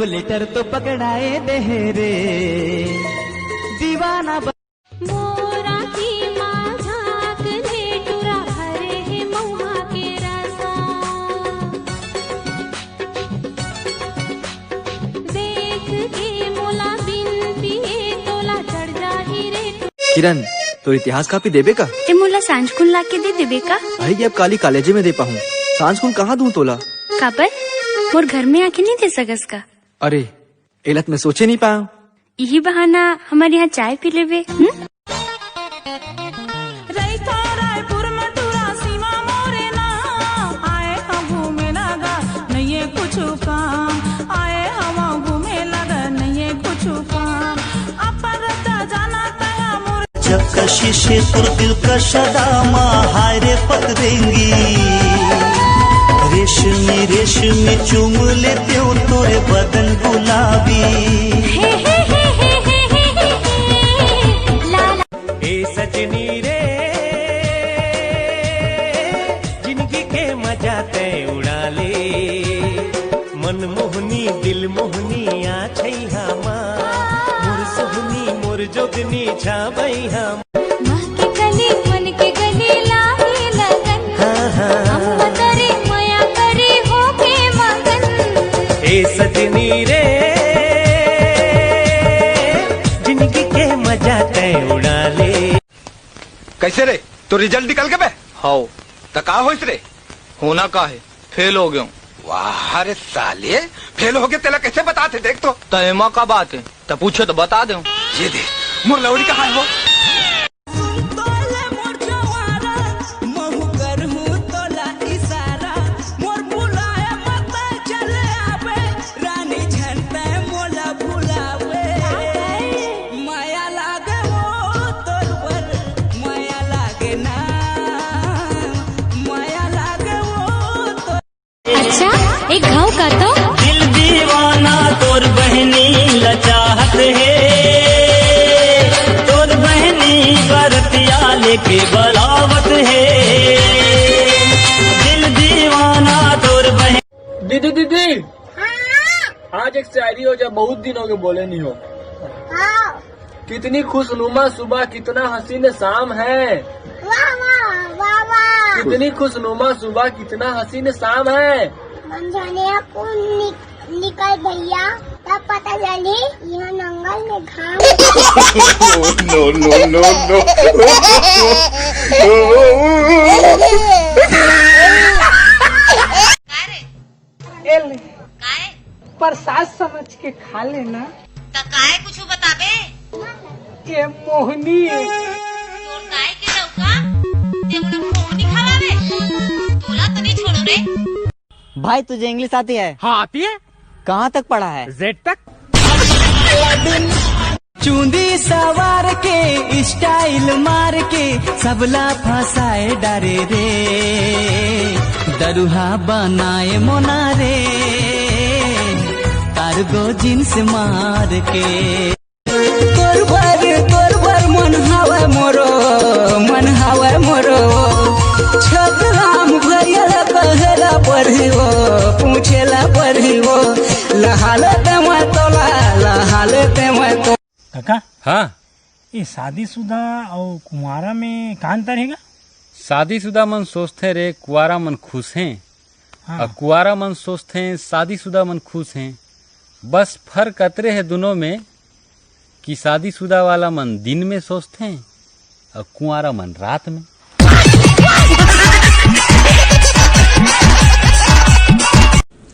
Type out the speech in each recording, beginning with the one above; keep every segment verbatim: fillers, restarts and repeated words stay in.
Letter तो पकड़ाए दे रे दीवाना। मोर आँखी मा झाँक ले टूरा भरे हे मउहा के रसा। देख के मोला बिन पिए तोला चढ़ जाही रे। किरण, तोर इतिहास कापी देबे का? ते मोला सांझ कुन ला के दे देबे का? भाई, ये अब काली कॉलेजे में दे पाहूँ। सांझ कुन कहाँ दूँ तोला? काबर? मोर घर में आके नहीं दे सकस का? अरे, एला त मैं सोचे नहीं पाया। इही बहाना हमर यहाँ चाय पी लेबे, हम्म? रहिथों रायपुर में टूरा सीमा मोरे ना, आए हम घूमे लगा, नइये कुछु काम, आए हम घूमे लगा, नइये कुछु काम, अपन रद्दा जाना तया मोर। जब कशिशे तोर दिल का शदामा, हाय रे पतरेंगी, रेशमी रेशमी चूम लेते हो तोरे बदन गुलाबी। हे, हे, हे, हे, हे, हे, हे, हे, ला, ला। ए सजनी रे, जिंदगी के मजा तै उड़ा ले, मन मोहनी, दिल मोहनी, आ छैहा मा, मोर सोहनी, मोर जोगनी, छा बैहा। महके कली, मन के गली, लागे लगन। हाँ, हाँ। अम्मा करे, मया करे, होके मगन। ए सजनी रे, जिंदगी के मजा तै उड़ा ले। कैसे रे, तो रिजल्ट निकल के बे? हाओ। त का होइस रे? होना का है, फेल हो गयो। वाह रे साले, फेल हो गए तेला कैसे बताते, देख तो। त एमा का बात है, त पूछे त बता दे। ये दे, मोर लौड़ी कहाँ है वो? सुन तोले मोर जवारा, महू करहूँ तोला इशारा, मोर बुलाए मत चले आबे, रानी झन तै मोला भुलावे। मया लागे वो तोर बर, मया लागे ना, मया लागे वो तोर। अच्छा, एक घाव का तो। दिल दीवाना तोर बहनी ल चाहत हे, तोर बहनी बरतिया लेके बलावत हे। दिल दीवाना तोर बहनी। दीदी, दीदी, हाँ। आज एक शायरी हो जा, बहुत दिन हो गए बोले नहीं हो। हाँ। कितनी खुशनुमा सुबह, कितना हसीन शाम है। वाह, वाह, वाह, वाह। कितनी खुशनुमा सुबह, कितना हसीन शाम है। मंझनिया कौन नि-, निकल भैया, तब पता चली यह नंगल में घाम। No, no, no, no। का रे? ए ले, काय? प्रसाद समझ के खा लेना। त काय कुछु बताबे? ए मोहनी। तोर काय के लौका? ते मोला मोहनी खवावे? तोला तो नहीं छोड़ो रे। भाई, तुझे इंग्लिश आती है? हाँ, आती है। कहाँ तक पढ़ा है? जेड तक। चूंदी सवार के, स्टाइल मार के, सबला फंसाए डारे रे, दरुहा बनाए मोना रे, कार्गो जींस मार के। तोर बर, तोर बर मन हवय मोरो, मन हवय मोरो, छतराम भैया ला कहेला पढ़ियो, पूछेला पढ़ियो, लहाले ते मैं तोला, लहाले ते मैं तो। काका, हाँ। ये शादीशुदा अउ कुंवारा में का अंतर हे गा? शादीशुदा मन सोचथे रे, कुंवारा मन खुश हें। हाँ। अउ कुंवारा मन सोचथे, शादीशुदा मन खुश हें। बस फर्क अतरे हे दुनों में कि शादीशुदा वाला मन दिन में सोचथे अउ कुंवारा मन रात में।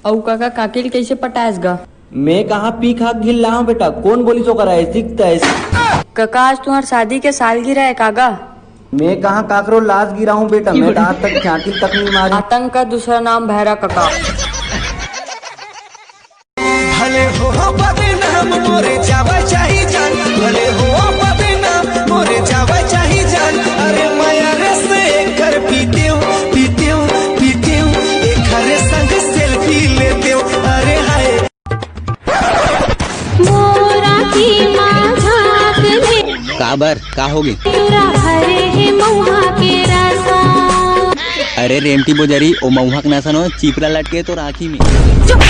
अउ काका, काकी ल कइसे पटायस गा? मैं कहाँ पी खा के घिल्लाहूँ बेटा, कौन बोलिस ओकर ऐसी तैसी? काका, आज तुंहर शादी के सालगिरह हे का गा? मैं कहाँ काकरो लाश गिराहूँ बेटा, मैं त आज तक झांकी तक नहीं मारी। आतंक का दूसरा नाम भैरा काका। भले हो बदनाम मोरे जावा चाही जान, भले हो बदनाम मोरे जावा चाही जान। अरे मया रस एकर पीतेव, पीतेव, पीतेव, एकर संग सेल्फी लेतेव। अरे हाय। मोर आँखी मा झाँक ले। काबर, का होगे? टूरा भरे हे मउहा के रसा। अरे रेमटी बोजरी, ओ मउहा के नसा नो, चिपरा लटके तोर आँखी में। चुप,